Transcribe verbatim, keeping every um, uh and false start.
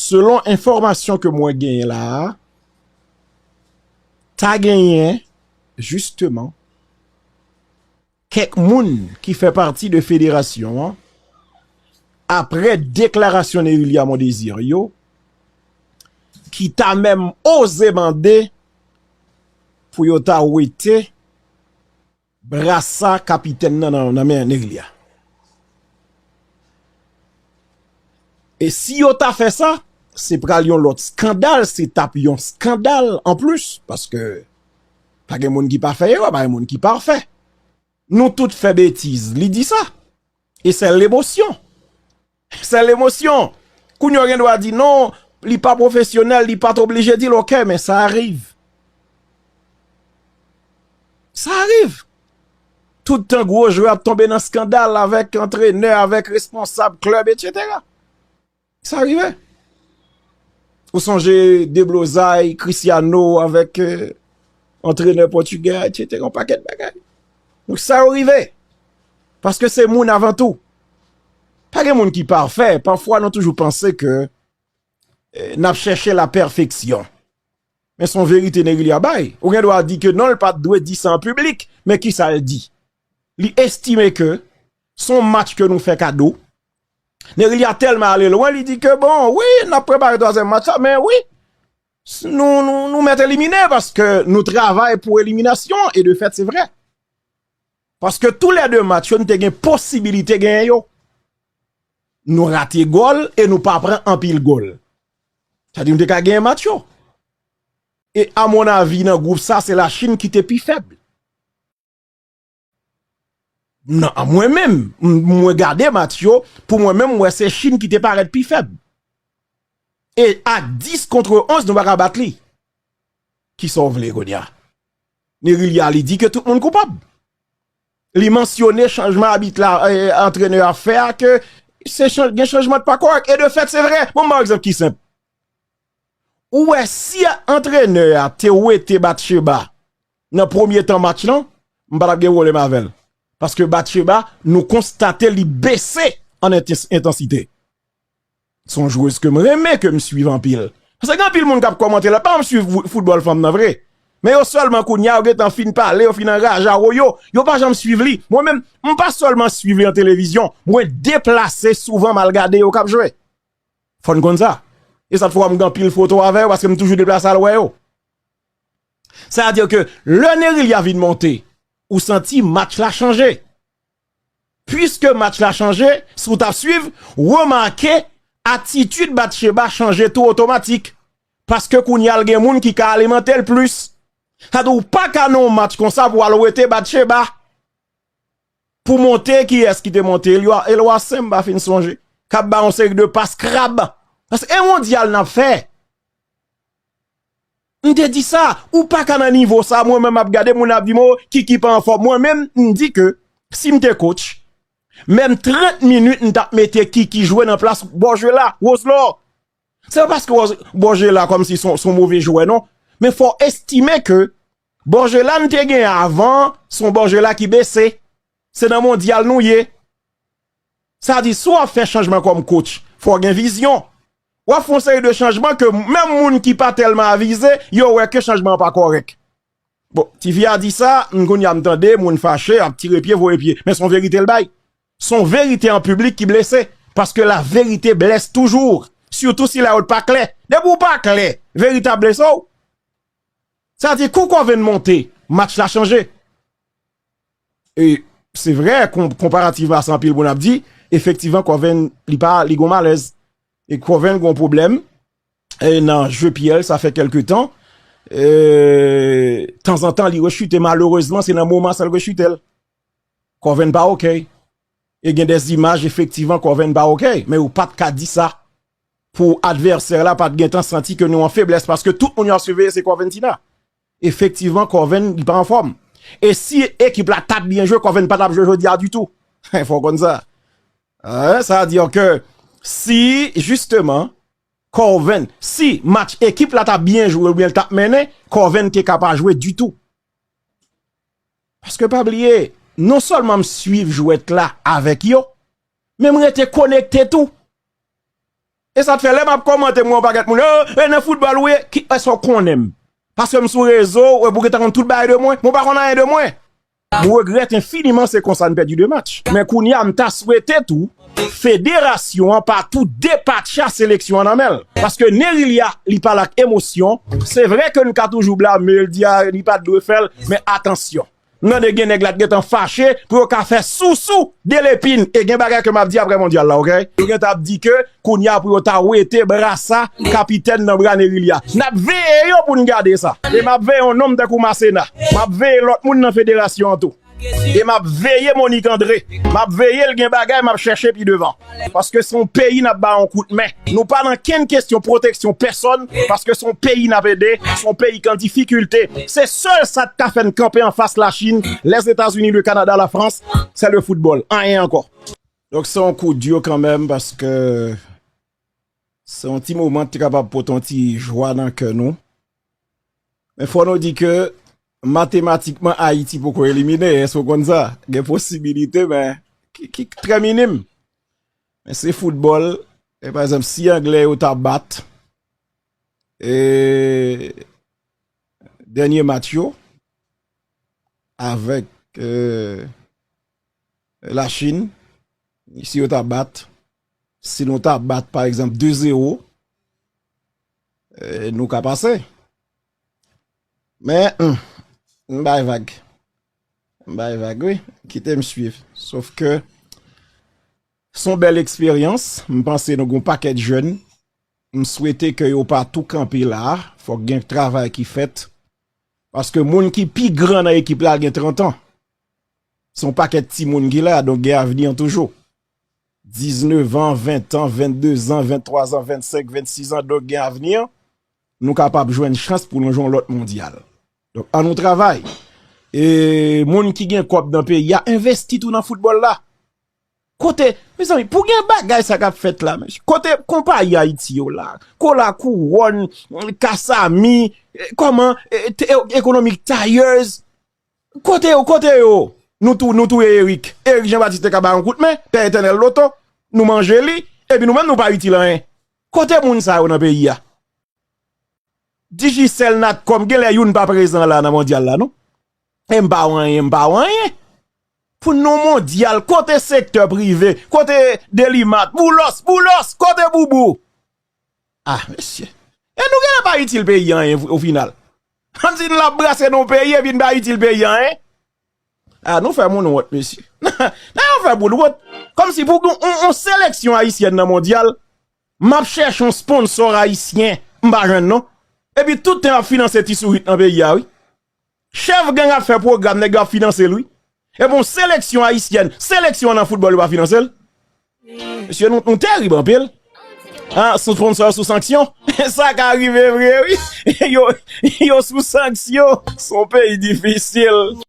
Selon enfòmasyon ke mwen genyen la a, ta genyen, jisteman, kèk moun ki fè pati de federasyon an, apre deklarasyon Nerilia Mondésir yo, ki ta menm oze mande pou yo ta wete brasa kapitèn nan nan, nan men Nerilia. E si yo ta fè sa, se pral yon lòt eskandal, se t ap yon eskandal anplis, paske pa gen moun ki pa fè erè, pa gen moun ki pafè. Nou tout fè betiz, li di sa. E se lemosyon. Se lemosyon. Kounye a w gen dwa di non, li pa pwofesyonèl, li pa t oblije di l, oke, men sa arive. Sa arive. Tout tan gwo jwè ap tonbe nan eskandal avèk antrenè, avèk responsab klèb, etsetera. Sa rive. Ou sonje deblozay Cristiano avèk, eh, antrenè pòtigè, etsetera, yon pakèt bagay. Donk sa yo rive. Paske se moun avan tou. Pa gen moun ki pafè. Pafwa nou toujou panse ke, eh, n ap chèche lapèfeksyon. Men se yon verite Nerilia bay. Ou gen dwa di ke non, l pa t dwe di sa an piblik, men kisa l di? Li estime ke se yon match ke nou fè kado. Nerilia tèlman ale lwen, li di ke bon, wi, n ap prepare twazyèm match la, men wi, s-, nou, nou, nou mèt elimine paske nou travay pou eliminasyon, e de fèt, se vrè. Paske toulède match yo, nou te gen posibilite genyen yo. Nou rate gòl e nou pa pran anpil gòl. Sa di nou te ka genyen match yo. E amonavi, nan gwoup sa, se Lachin ki te pi fèb. Nan, mwen menm, m-, mwen gade match yo, pou mwen menm, m wè se Chin ki te parèt pi fèb. E ak dis kont onz, nou pa ka bat li. Kisa w vle kounye a? Nerilia, li di ke tout moun koupab. Li mansyone chanjman abit la, eh, antrenè a fè a, ke se chan-, gen chanjman ki pa kòrèk. E de fèt, se vre. Bon, m ba w egzanp ki senp. Ou wè, si antrenè a te wete Batcheba nan premye tan match lan, m pa t ap gen pwoblèm avè l. Paske Batcheba, nou konstate li bese an enten-, entansite. Se yon jwez ke m renmen, ke m swiv anpil. Paske gen anpil moun k ap kòmante la, pa janm swiv fou-, foutbòl fanm nan vre. Men yo sèlman kounye a, yo gentan fin pale, yo fin anraje awo yo, yo pa janm swiv li. Mwen menm, m pa sèlman swiv li nan televizyon, mwen deplase souvan m al gade yo k ap jwe. Fò n konn sa. E sa t fè w wè m gen anpil foto avè yo, paske m toujou deplase al wè yo. Sa vle di ke lè Nerilia vin monte, ou santi match la chanje. Piske match la chanje, si w t ap swiv, remake atitid Batcheba chanje tou otomatik. Paske kounye a l gen moun ki ka alimante l plis. Sa di w pa ka nan yon match konsa pou w al wete Batcheba. Pou monte, kiyès ki te monte? Elwa, Elwa Sen, m pa fin sonje. K ap bay yon seri de pas krab. Paske e mondyal n ap fè. M te di sa, ou pa ka nan nivo sa, mwen menm m ap gade moun ap di m, o, Kiki pa anfòm. Mwen menm, m di ke si m te coach, menm trant minit, m t ap mete Kiki jwe nan plas Borgella, Roselor. Se pa paske Borgella kòmsi se yon, se yon move jwè, non. Men fò w estime ke Borgella n te gen avan, se yon Borgella ki bese. Se nan mondyal nou ye. Sa di, si w ap fè chanjman kòm coach, fò w gen vizyon. W ap fè yon seri de chanjman ke menm moun ki pa tèlman avize, yo wè ke chanjman an pa kòrèk. Bon, T V a di sa, m kounye a m tande, moun fache, ap tire pye, voye pye. Men se yon verite l bay. Se yon verite an piblik ki blese. Paske la vérité blesse toujours. Sitou si la yo pa klè. Depi w pa klè, verite ap blese w. Sa di, kou Coven monte, match la chanje. E se vre, kon-, konparativman a sa anpil moun ap di, efektivman, Coven, li pa, li gon malèz. E Coven gon pwoblèm, e nan je pye l, sa fè kèlke tan. E, tanzantan, li rechite. Malerezman, se nan moman sa l rechite l. Coven pa oke. E gen de zimaj, efektivman, Coven pa oke. Men ou pa t ka di sa pou advèsè la pa t gentan santi ke nou an feblès, paske tout moun yo ap siveye se Coven Tina. Efektivman, Coven, li pa anfòm. E si ekip la t ap byen jwe, Coven pa t ap jwe jodi a ditou. Fò w konn sa. Hein, sa vle di ke si, jisteman, Coven, si match ekip la t ap byen jwe oubyen l t ap mennen, Coven te ka pa jwe ditou. Paske pa bliye, non sèlman m swiv jwèt la avèk yo, men m rete konekte tou. E sa t fè lè m ap kòmante, m wè yon pakèt moun, "Oh, e nan foutbòl ou ye?" Ki, èske w konnen m? Paske m sou rezo, w wè pou gentan konn tout bagay de mwen, men w pa konn anyen de mwen. M regrèt enfiniman se konsa n pèdi de match. Men kounye a, m ta swete tou, federasyon an pa tou depatcha seleksyon an nan men l. Paske Nerilya, li pale ak emosyon. Se vre ke n ka toujou blame l, di a, li pa t dwe fè l, men atansyon. M tande gen nèg la t gentan fache pou yo ka fè sousou de lepin. E gen bagay ke m ap di apre mondyal la, oke? Yo gentan ap di ke kounye a pou yo ta wete Brasa, kapitèn nan bra Nerilya. N ap veye yo pou n gade sa. E m ap veye yon nonm tankou Masena. M ap veye lòt moun nan federasyon an tou. E m ap veye Monique André. M ap veye l gen bagay, m ap chèche pi devan. Paske se yon peyi n ap ba yon kout men. Nou pa nan kenn kesyon pwoteksyon pèsòn, paske se yon peyi n ap ede, se yon peyi ki an difikilte. Se sèl sa k ka fè n kanpe anfas Lachin, Lèzetazini, le Kanada, Lafrans, se le foutbòl. Anyen ankò. Donk, se yon kou di kanmenm, paske se yon ti moman ki te kapab pote yon ti jwa nan kè nou. Men fò nou di ke matematikman Ayiti poko elimine, èske w konn sa? Gen posibilite, men ki, ki trè minim. Men se foutbòl. E pa egzanp, si Anglè yo ta bat, e, dènye match yo avèk, e, Lachin, si yo ta bat, si nou ta bat, pa egzanp, de zewo, e, nou ka pase. Men, hmm, m bay vag. M bay vag, wi. Kite m swiv. Sof ke se yon bèl eksperyans. M panse nou gen yon pakèt jèn. M swete ke yo pa tou kanpe la. Fòk gen travay ki fèt. Paske moun ki pi gran nan ekip la gen trant an. Se yon pakèt timoun ki la, donk gen avni an toujou. Diznèf an, ven an, venndez an, venntwa an, vennsenk, vennsis an, donk gen avni an. Nou kapab jwenn chans pou nou jwe yon lòt mondyal. Donk, ann nou travay. E moun ki gen kòb nan peyi a, envesti tou nan foutbòl la. Kote, mezanmi, pou gen bagay sa k ap fèt la, men, kote konpayi Ayiti yo la, Kola Kouwòn, Kasami, e, kòman, e, te-, e, Economic Tires, kote yo, kote yo? Nou tou, nou touye Eric. Eric Jean Baptiste te ka bay yon kout men, Pè Etènèl Loto, nou manje li, epi nou menm nou pa itil anyen. Kote moun sa yo nan peyi a? Digicel, Natcom, genlè youn pa prezan la nan mondyal la, non? E m pa wè anyen, m pa wè anyen. Pou nou mondyal, kote sektè prive, kote Delimat, Boulos, Boulos, kote Boubou? Ah, mesye. E nou genlè pa itil peyi a anyen, o final. Kòmsi n ap brase nan yon peyi epi n pa itil peyi a anyen. Ah, nou fè moun wont, mesye. Nan yon fè moun wont. Kòmsi pou yon, yon, yon seleksyon ayisyèn nan mondyal, m ap chèche yon sponsò ayisyen, m pa jwenn non. Epi tout tan y ap finanse ti sourit nan peyi a, wi. Chèf gang ap fè pwogram, nèg yo ap finanse l, wi. Epi yon seleksyon ayisyèn, seleksyon nan foutbòl yo pa finanse l. Mesye, nou, nou terib anpil. Ah, sou sponsò, sou sanksyon. Sa ka rive vre, wi. Yo, yo sou sanksyon. Se yon peyi difisil.